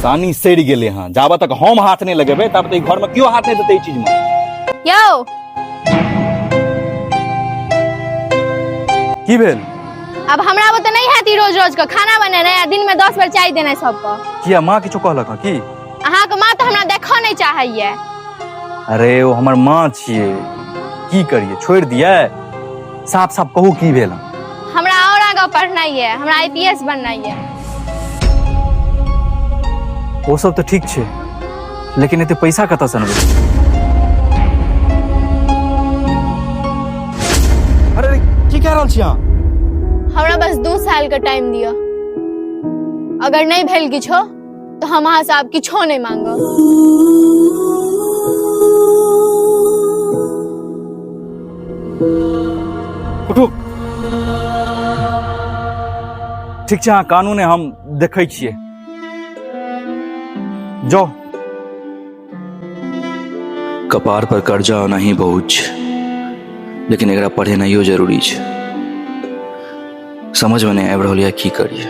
सानी सड़ि गेलै हँ। जाबऽ तक हम हाथ नहि लगेबै ताबत एहि घरमे केओ हाथ नहि देतै एहि चीजमे। यौ, की भेल? अब हमरा बुते नहीं हैत ई रोज रोज के खाना बनेनाइ आ दिन में 10 बेर चाय देनाइ सबके। किया, माँ किछो कहलक हँ की? अहाँके माँ तऽ हमरा देखऽ नहि चाहैया। अरे ओ हमर माँ छियै, की करियै, छोड़ि दियै? साफ साफ कहू की भेल? हमरा और आगाँ पढ़नाइ यऽ, हमरा आईपीएस बननाइ यऽ। ओ सब तऽ ठीक छै, लेकिन एते पैसा कतऽ से अनबै? अरे की कह रहल छी अहाँ? हमरा बस 2 साल के टाइम दिअ, अगर नहीं भेल किछो तो हम अहाँ से आब किछो नहीं मांगब। उठू। ठीक छै, अहाँ कानून हम देखै छियै, जाउ। कपार पर कर्जा ओनाही बहुत छै, लेकिन एकरा पढ़ेनाइयो जरूरी छै। समझमे नहि आबि रहल यऽ की करियै।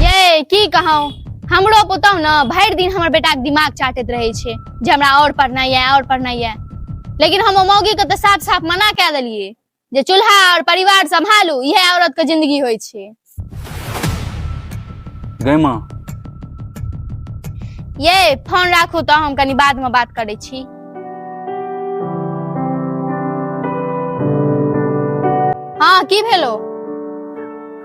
ये की कहूं, हमरो पुतहु न भरि दिन हमर बेटा के दिमाग चाटैत रहै छै जे हमरा और पढ़नाइ यऽ, और पढ़नाइ यऽ, लेकिन हम ओ मौगी के तऽ साफ साफ मना कए देलियै जे चूल्हा और परिवार सम्हालू, इएह औरत के जिंदगी होइ छै। गै माँ। ये फोन राखू तऽ हम कनी बाद में बात करै छी। हाँ की भेलो?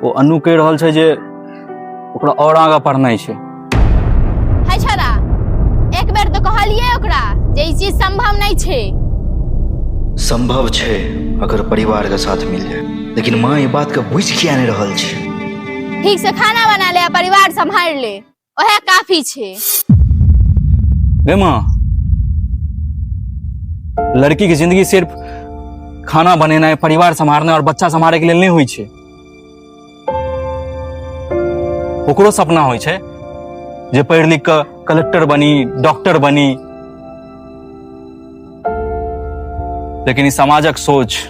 ओ अनु कहि रहल छै जे ओकरा और आगाँ पढ़नाइ छै। है छरा, एक बेर तऽ कहलियै ओकरा जे ई चीज संभव नहीं छै। संभव छै अगर परिवार के साथ मिल जाए, लेकिन माँ ई बात के बुझि किया नहि रहल छै? ठीक से खाना बना ले आ परिवार सम्हारि ले, ओहे काफी छै। गे माँ, लड़की के जिंदगी सिर्फ खाना बनेनाइ, परिवार सम्हारनाइ और बच्चा सम्हारे के लेल नहि होइ छै। ओकरो सपना होइ छै जे पढ़ि लिख कऽ कलेक्टर बनी, डॉक्टर बनी, लेकिन ई समाजक सोच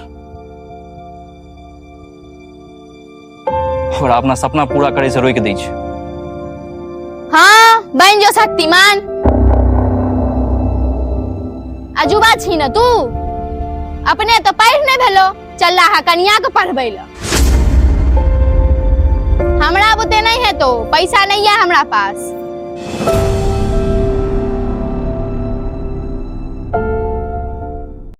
ओकरा अपना सपना पूरा करे से रोकि दै छै। हाँ बन जो शक्तिमान, अजूबा छी न तू, अपने तो पढ़ नहीं भेलो, चल रहा कनिया के पढ़बै ल। हमरा बुते नहीं है तो पैसा नहीं है हमरा पास।